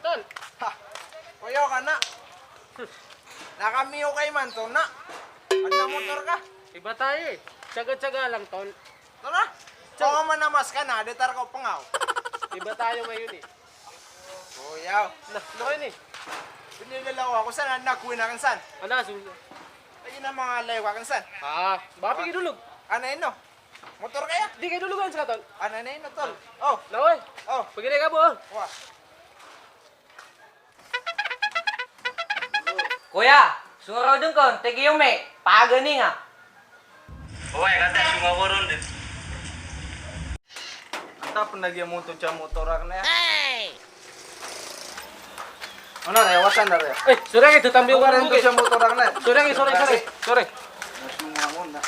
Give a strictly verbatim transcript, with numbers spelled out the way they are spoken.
Tol. Ha. Oyo ka na. Na kami o kay man, tol, na. Adn a motor ka. Iba tayo eh. Tiyaga-tiyaga lang, tol. Tol, na. Tiyaga. Baka manamas ka na, datar ka o pangaw. Iba tayo ngayon eh. Oyaw. Na, ano kayo ni? Pinilalaw ako san, na kuwi na kan san. Ano, so, lagi na mga layo ka kan san. Ah, baka pigidulog. Ano yun, no? Motor kaya? Di kayo dulugan sa katol. Ano na yun, tol? Oh. Laway. Oh. Pagkita ka po, oh. Wah. Koya, sungaraw dn kon, tigi yo mi, pagani nga. Oway, kata sungaraw dn. Anta pn lagi a motor sa motor akn aya. Ano, rewasan na, re. Eh, sorry, ito tambi ko. Ano, ito sa motor akn aya. Sorry, sorry, sorry. Sorry. Nasungaraw na.